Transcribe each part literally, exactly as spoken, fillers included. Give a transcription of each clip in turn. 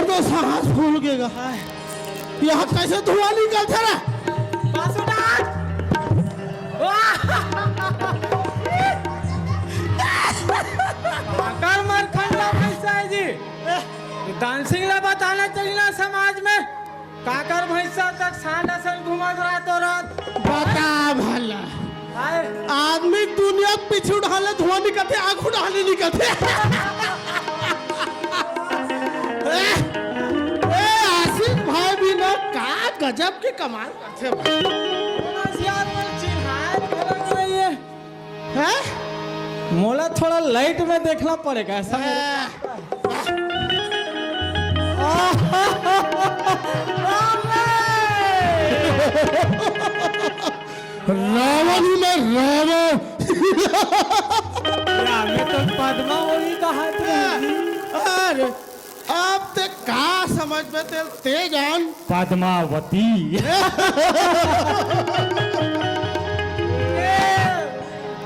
तो सांस फूल के गा। ये हाथ कैसे धुआं निकलथे रे? बासुदास! वाह! काकर मरखंडा भैंसा हे जी? डांसिंग ला बताना चाहिए ना समाज में। काकर भैंसा तक सांड असन घूमत रातो रात। बता भला। हाय। आदमी दुनिया के पीछू डाले धुआं निकलथे, आगू डाले निकलथे। ए, ए, आसिफ भाई भी ना का गजब के कमाल करथे भाई। बस यार, वो चिल्लाए खड़ा नहीं है। हैं? मोला थोड़ा लाइट में देखना पड़ेगा, ऐसा मेरे रावण हूँ मैं, रावण। यार, मैं तो पद्मावती का हाथ में हूँ। अरे, अब ते का समझ में ते, ते जान। पद्मावती।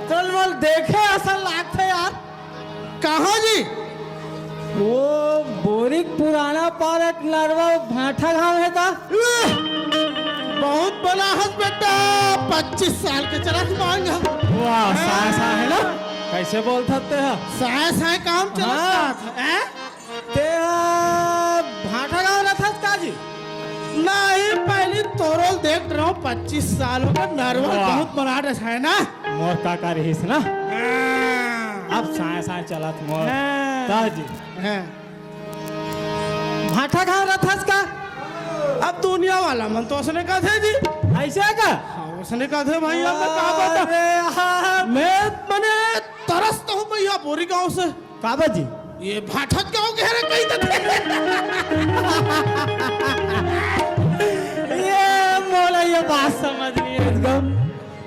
चल बोल, देखे असन लागथे यार। कहाँ जी? वो बोरिक पुराना पारक नरवा भाठा गांव हे का? बहुत बना हस बेटा, पच्चीस साल के चला मांगा। वाह, साय साय हे ना? कैसे बोलत हस ते हा? साय साय काम चलत हाँ। रहा था, हैं? ते हा भाठा गांव रथस का जी? नहीं, पहली तोरोल देख रहा हूँ, पच्चीस साल हो गए, नरवा वाह। बहुत बना रहा है ना? मोर काका रहिस ना? हाँ। अब साय साय चलत मोर। हाँ। का जी? हाँ। भाठा गांव रथस का? अब दुनिया वाला मन तो उसने कथे जी। ऐसे का? हाँ, उसने कथे भाई, अब मैं का बता? अरे यार। मैं, मने तरसता हूँ भैया बोरी गांव से। काबर जी? ये भाठा गांव के हरे कही तो। ये मोला ये बात समझ नहीं है एकदम।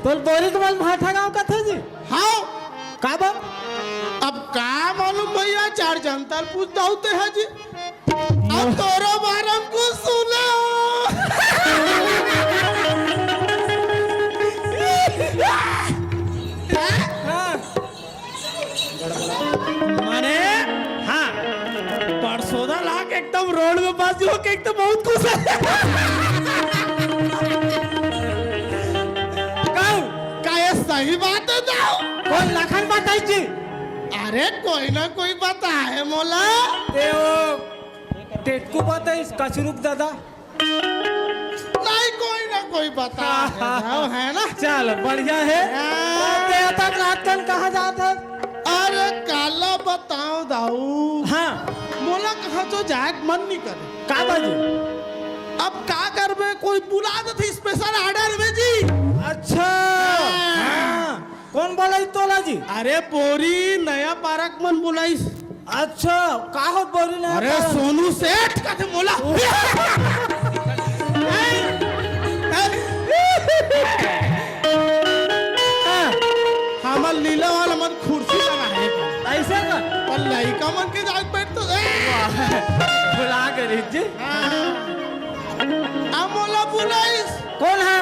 तो बोरी के मन भाठा गांव कथे जी? हाँ। काबर? अब का मालूम भैया, चार जनता ल पूछता होते हैं जी। अब तोरो बारे में कुछ सुना। हाँ। माने, हाँ, परसोदा लाग एकदम रोड में पास हो के एकदम बहुत खुश है। कहू, का ये सही बात है जाओ? कोन लखन बताइस जी? अरे कोई ना कोई बताए मोला। ते वो टेटकू बताइस, कचरुक दादा। नहीं, कोई ना कोई बता हाँ, हाँ, है ना? चल, बढ़िया है। हाँ। ते तक रात कन कहाँ जात है? अरे, काला बताओ दाऊ। हाँ। मोला कहाँ तो जाए के मन नहीं करे। काबर जी? अब का करबे, कोई बुला देथे special order में जी। अच्छा। हाँ। हाँ। कोन बोलाइस तोला जी? अरे बोरी नया पारक मन बोलाइस। अच्छा, का होत बोरी नया अरे पारक? सोनू सेठ कथे मोला। हाँ। हमर लीला वाला मन खुर्सी लगा है। ऐसे का? अउ लइका मन के जाके बैठ तो, ए! वाह, भुला गे रहिस जी। हाँ। अब मोला बोलाइस। कोन हा?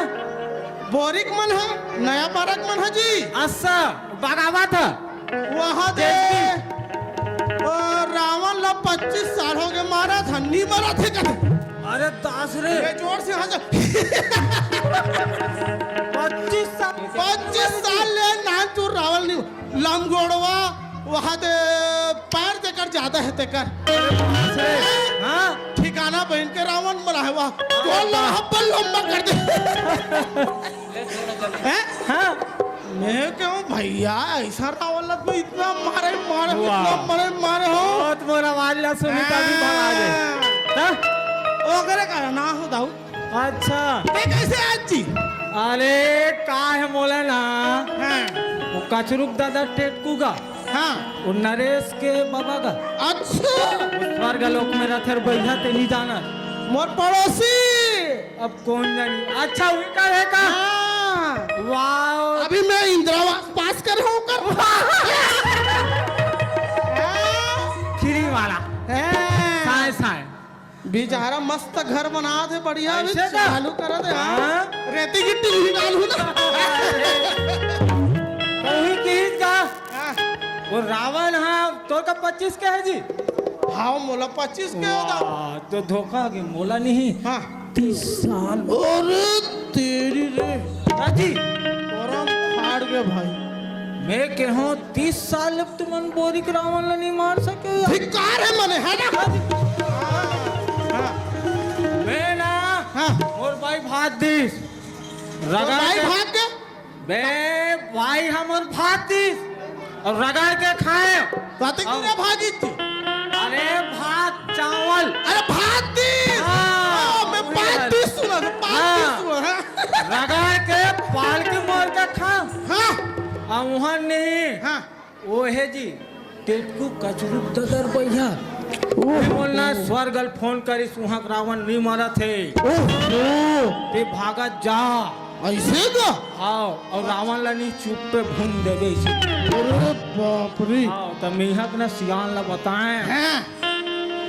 बोरिक मन ह, नया पारक मन ह जी। अच्छा, बगावत ह। वहाँ दे, जल्दी। ओ, रावण ला पच्चीस साल हो गए मारा था, नी मरा थे कथे। अरे दास रे। ये जोर से हंस। पच्चीस साल। पच्चीस साल ले नान चूर रावण नी, लंगोड़वा, वहाँ दे पैर तेकर ज्यादा है तेकर। अरे दास रे। हाँ। ठिकाना बहन के रावण मरा है वहाँ। जोर ला हब्बल लंबा कर दे। हैं? हाँ। मैं कहूँ भैया, ऐसा रावण ला तो इतना मारे, मारे, वाह। इतना मारे, मारे हो। बहुत मोर आवाज ला सुनी तभी भगा दे। हाँ। हाँ? ओकरे का ना हो दाऊ। अच्छा। ते कैसे आज जी? अरे, का है मोला ना? हाँ। वो कचरुक दादा टेटकू का। हाँ। वो नरेश के बाबा का। अच्छा। वो स्वर्ग लोक में रथे अउ बइठा ते नहीं जाना। मोर पड़ोसी। अब कोन जानी? अच्छा, उनका है का? हाँ। वाओ। अभी मैं इंदिरा आवास पास कर रहा हूँ कर। फ्री वाला। हाँ। साय, साय। बेचारा मस्त घर बना थे, बढ़िया भी ऐसे का? चालू करा थे, हाँ। हाँ। रेती गिट्टी भी डालू ना। वही चीज का। हाँ। वो रावण, हाँ, तोर का पच्चीस के है जी? हाव, मोला पच्चीस के हो दाऊ। वाह, तो धोखा के मोला नहीं। हाँ। तीस साल। अरे तेरी रे। दाजी। करम फाड़ के भाई। मैं कहूँ, तीस साल अब तुमन बोरी के रावण ला नहीं मार सके यार। धिक्कार है मने, है ना? हाँ। मैं ना, हाँ। मोर भाई भाग दिस। तोर रगड़ भाई के भाग के? बे, भाई हमर भाग दिस अउ रगड़ के खाए। कतेक दिन ले भागिस थे? अरे भात चावल। अरे भात दिस। हाँ, ओ, मैं वही पात वाला। दिस सुना था, पात हाँ। दिस सुना, हाँ। रगड़ के पाल के मार के खा। हाँ। अब वहाँ नहीं। हाँ। ओ हे जी, टेटकू कचरू ददर भैया। ओह। बोलना स्वर्ग ल फोन करिस, वहाँ के रावण नहीं मरत हे। ओह। ते भागत जा। ऐसे का? हाँ, अउ रावण ला नहीं चुप पे भून देबे इसे। अरे बाप रे। हाँ, त मिहक न सियान ला बताए। हाँ।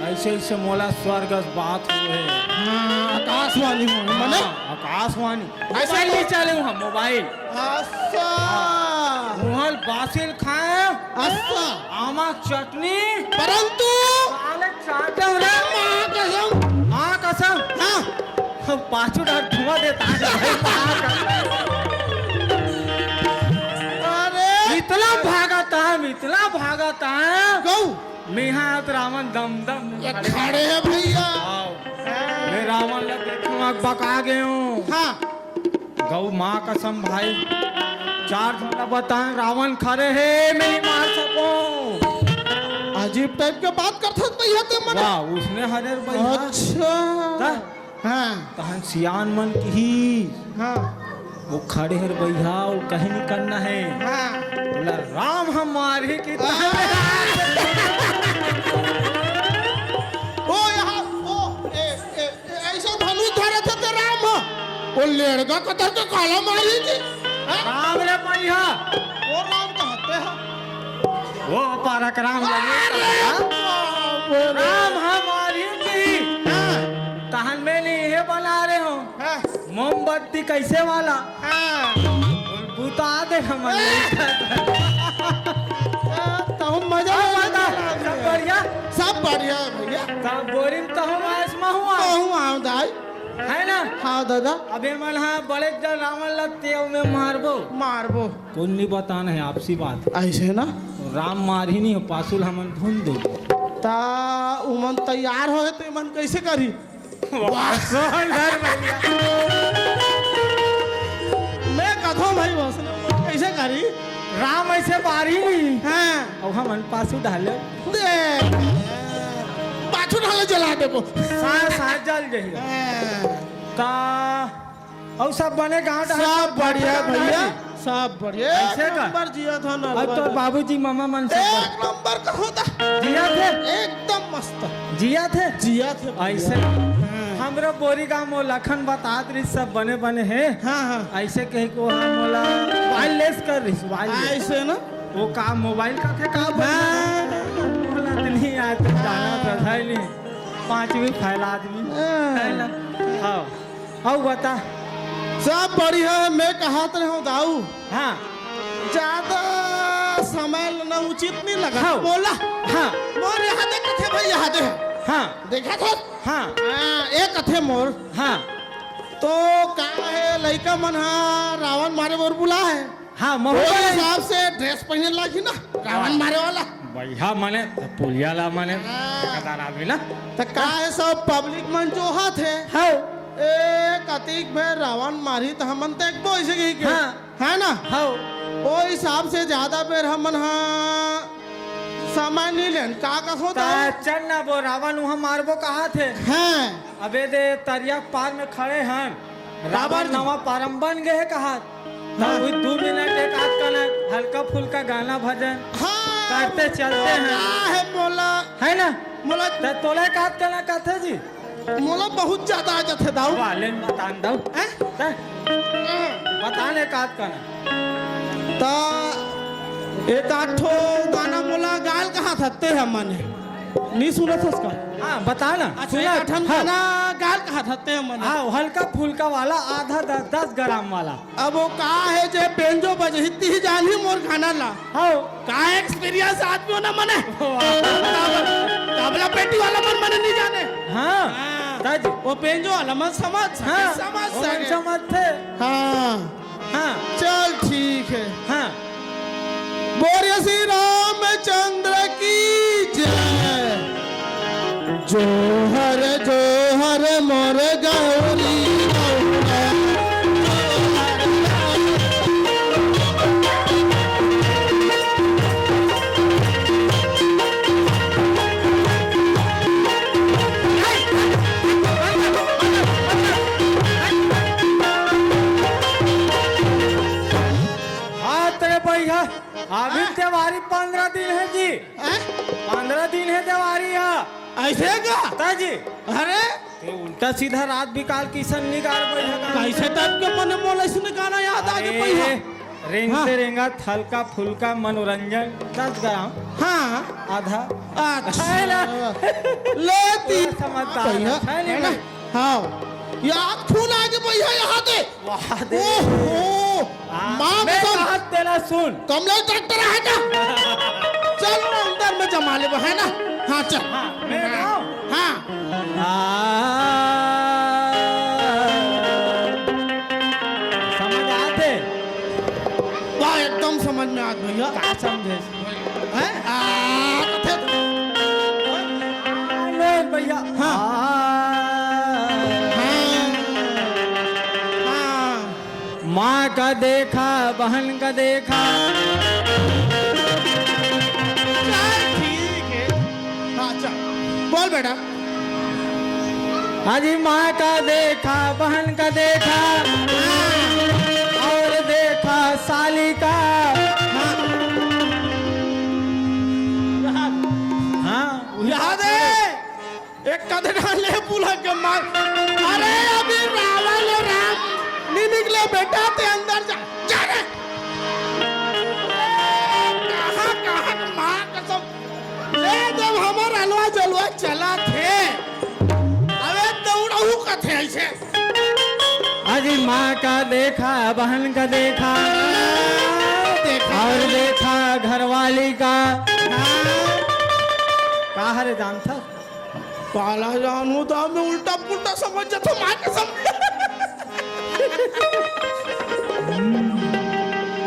ऐसे ऐसे मोला स्वर्ग से बात हुए। हाँ, आकाशवाणी में, मने? हाँ, आकाशवाणी। ऐसे मोबाइल तो नहीं चले वहाँ, मोबाइल। अच्छा। हाँ, वहाँ बासिल खाए। अच्छा। आमा चटनी। परंतु साले चाटम रे। माँ कसम। माँ कसम। हाँ। पाछू डहर धुआं देता है भाई, माँ कसम। अरे। इतना भागत है, इतना भागत है। गऊ। मेहा तो रावण दम दम ये खड़े हैं भैया। आओ। मैं रावण ला देख के बका गए हूँ। हाँ। गऊ माँ कसम भाई, चार झन ला बताए, रावण खड़े हे, मैं नहीं मार सकूं। अजीब टाइप के बात करथस भैया ते मन। वाह, उसने हरे भैया। अच्छा। ता? हाँ। तहन सियान मन किही। हाँ। वो खड़े हर भैया, वो कहीं नहीं करना है। हाँ। बोला, राम हमारी की हाँ। ओ यहाँ, ओ, ए, ए, ऐसा धनुष धरे थे ते राम ह। वो लेड़गा कतर के काला मारी थी। हैं? राम रे भैया। वो राम कहते हैं। वो पारक राम लगे। अरे हाँ? बाप रे। राम हमारी थी। हाँ। तहन में नहीं ये बना रहे हो। हाँ। मोमबत्ती कैसे वाला? हाँ। बुता दे हमन ए! लइका। ए, तहु मजा अब ले बता, ले। सब बढ़िया? सब बढ़िया है भैया। तब बोरिंग तहु आस महु आ। महु आव दाई। है ना? हाँ दादा। अब ये मन हाँ बड़े जन रावण ला तेव में मारबो। मारबो। कोन नहीं बताना है आपसी बात। ऐसे ना? राम मारही नहीं हो, पासुल हमन भून दे। ता उमन तैयार होए तो इमन कैसे करी? वाह, सोलर भैया। मैं कथों भाई, वसने कैसे करी? राम ऐसे बारी नहीं। हाँ। अब हमन पासू डाले। दे। पाछू डाले जला देबो। साथ, साथ जल जही। हाँ। ता, अउ सब बने गाँव डहर सब के बढ़िया गाँव भैया। डहर? सब बढ़िया, ऐसे एक का? नंबर जिया था ना। अब तोर बाबूजी, मामा मन सब एक नंबर का होता। जिया थे? एकदम मस्त। जिया थे? जिया थे भैया। ऐसे? हाँ। हमरो बोरी गाँव में लखन बतात रही, सब बने बने हे। हाँ, हाँ। ऐसे कही को हम बोला, wireless कर रही, wireless। ऐसे ना? वो का मोबाइल का थे का बोला? हाँ। बोला तो नहीं आया, तो जाना तो था ही नहीं। पाँचवीं फैल आदमी। हाँ। है ना? हाँ। अउ बता। सब बढ़िया है, मैं कहत रहे हूँ दाऊ। हाँ। ज्यादा समय लेना उचित नहीं लगा। हाँ। बोला। हाँ। मोर यहाँ देख थे भाई, यहाँ दे। हाँ। देखा था? हाँ। हाँ, एक थे मोर। हाँ। तो का है, लइका मन हा रावण मारे बर बुला है। हाँ, महू ओ बोले। हिसाब से dress पहने लागी ना, रावण मारे वाला। बढ़िया मने, तो पुलिया ला मने, हाँ। ठेकेदार आदमी ना। तो का है, सब public मन जोहत हे। हाँ। ए, कतिक भे रावण मारी तो हमन तो एक बोल सके के। हाँ। है ना? हाँ। ओ हिसाब से ज्यादा बेर हमन हा समय नहीं लेन। का कहो तो? ता चल ना बो, रावण उहाँ मारबो कहा थे। हाँ। अबे दे तरिया पार में खड़े हन। रावण रावण जी। नवा पारम बन गए हे कहा। हाँ। तब भी दो मिनट एक आध कना हल्का फुल्का गाना भजन हाँ, करते चलते हैं। का है मोला? है ना? मोला त तोला एक आध कना कथे जी? मोला बहुत ज्यादा आ जाथे दाऊ। वाले बतान दाऊ। हैं? त हाँ। बतान एक आध कना। त एक आध ठो गाना मोला गाल कहा था ते हमन। नहीं सुनत हस का? हाँ, बता ना। अच्छा, सुना। एक ठन हाँ। गाना गाल कहा था ते मन। हाँ, हल्का फुल्का वाला, आधा दस, दस ग्राम वाला। अब वो का है जे बेंजो बजही ती ही जानी मोर गाना ला। हाँ। का experience आदमी हो ना मने। वाह। तब-, तबला पे वाला मन मने नहीं जाने। हाँ। हाँ। ताजी। वो पेंजो वाला मन समझ सके, हाँ, समझ वो मन सके। समझ थे। हाँ। हाँ। चल ठीक है। हाँ। बोलिए श्री रामचंद्र की जय। जोहर जोहर मोर गौरी गौरा। हाथ रे भैया, अभी हाँ। त्योहारी पंद्रह दिन है जी। हैं? पंद्रह दिन है त्योहारी है। ऐसे का? ताजी। अरे? ते उल्टा सीधा रात बिकाल किसन निगार बैठा का? कैसे टाइप के मने मोला इसने गाना याद आ गया अरे, भैया? रेंगते हाँ। रेंगत हल्का फुल्का मनोरंजन दस ग्राम। हाँ। आधा। अच्छा। है ना? लेती। थोड़ा समझदार भैया, है नहीं है ना? भाई? हाँ। याद खून आ गया भैया यहाँ दे। वाह दे। ओहो। हाँ, माँ मैं कसम। कहा तेला सुन। कमला ट्रैक्टर है ना? चल ना अंदर में जमा ले, है ना? हाँ, चल। हाँ, मैं हाँ। गाऊँ। हाँ। आ। समझ आते? वाह, एकदम समझ में आ गया। का समझे? हैं? आ, कथे। आ, ले भैया। हाँ। आ। हाँ। हाँ। माँ का देखा, बहन का देखा। चल, ठीक है। हाँ, चल। बोल बेटा। अजी माँ का देखा, बहन का देखा, हाँ। और देखा साली का। हाँ। हाँ। याद है? एक कदे डाले बुला के मार। अरे अभी रावण राम नहीं निकले बेटा, ते अंदर जा, जा रे। कहाँ, कहाँ के माँ कसम। ले जब हमर अलवा जलवा चला थे, अबे दौड़हू कथे ऐसे। अजी माँ का देखा, बहन का देखा, देखा। और देखा घरवाली का। हाँ। का हरे जानथा? काला जानू तो मैं उल्टा पुल्टा समझ जाता, माँ कसम।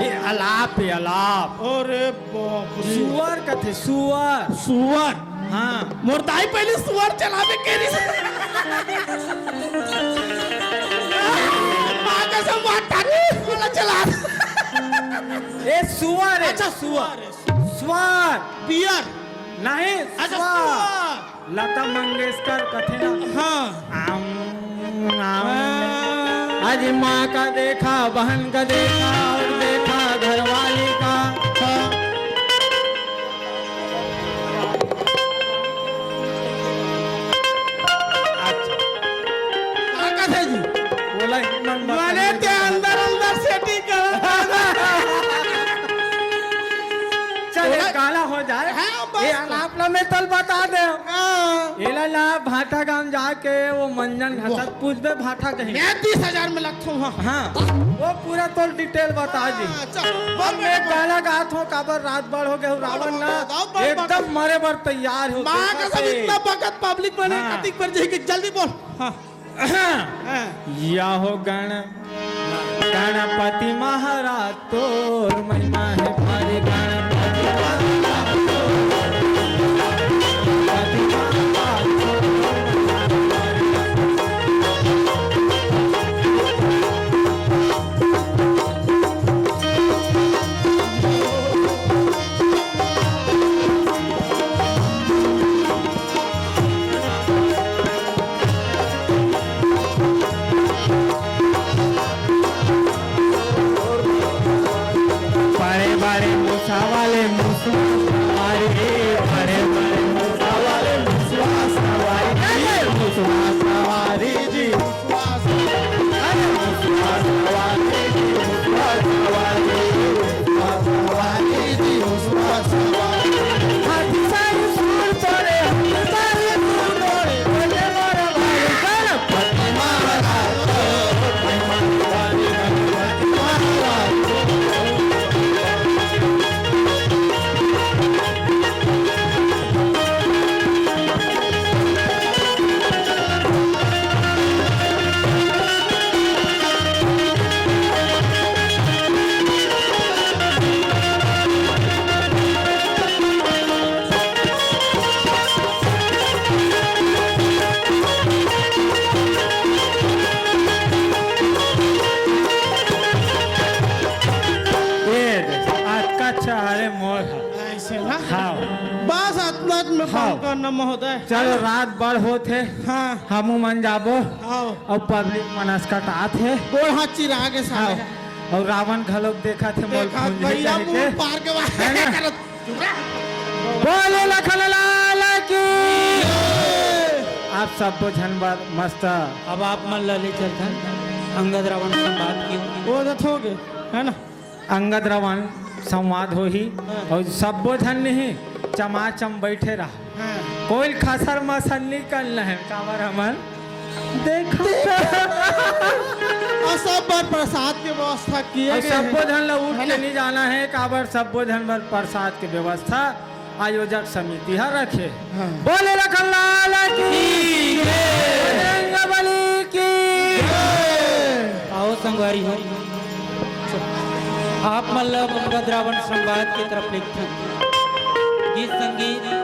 ये अलाप, ये अलाप। अरे बाप रे। सुअर कथे, सुअर। सुअर? हाँ। मोर दाई पहले सुअर चलावे के रही। माँ कसम, वाटर वाला चला। ए, सुअर है। अच्छा, सुअर। सुअर। बियर। नहीं, अच्छा, सुअर। सुअर। लता मंगेशकर कथे ना। हाँ। आम, आम। हाँ। आज माँ का देखा, बहन का देखा और देखा घरवाली का। हाँ। अच्छा। का कथे जी? बोला ही मन बता माने नहीं ते था। अंदर अंदर setting कर। चल, एक बोला गाना हो जाए। हाँ, बस। ये अलाप ला मैं तल बता दे। हाँ। एला ना भाटा गांव जाके वो मंजन घासा वाह। पूछबे भाटा कहीं। मैं तीस हजार में लगता हूँ, हाँ। हाँ, वो पूरा तोर detail बता दी। हाँ, चल, अब बोल मैं बेटा, बोल। गाना गात हूँ, काबर रात बड़ हो गए हो, रावण ना गाओ, गाओ, गाओ, एकदम गाओ। मरे बर तैयार हो, माँ देखा कसम से। इतना बखत public बने हाँ। कतिक पर जाएगी, जल्दी बोल। हाँ। हाँ। या हो गण, गणपति महाराज तोर महिमा है भारी, गणपति महाराज तोर, गणपति महाराज तोर। बड़े बड़े मुसवा काम करना महोदय। चलो, रात बड़ होत हे। हाँ। हमू मन जाबो। हाँ। अउ पब्लिक मन असकटात हे। गोड़ हाथ चिरा के साले। हाँ। अउ रावण घलोक देखत हे, मोर देखत खूंजही भैया कहिके। मुंह पार के बाहर है ना? करत। बोले लखन लाल की। आप सब्बो झन बर मस्त। अब आप मन ला ले चलथन अंगद रावण संवाद की। वो तो हो गए, है ना? अंगद रावण संवाद होही। हाँ। अउ सब्बो झन नहीं, चमाचम बैठे रहा। हाँ। कोई खसर मसर नहीं करना है, काबर हमन देखो। अउ सब बर प्रसाद के व्यवस्था किए अउ गए हे। सब्बो झन ला उठ है के ना? नहीं जाना है, काबर सब्बो झन बर प्रसाद के व्यवस्था आयोजक समिति ह रखे। हाँ। बोले लखन लाल की। की जय। बजरंग बली की। जय। आओ संगवारी हो, आप मन ला अंगद रावण संवाद के तरफ लेगथन। गीत संगीत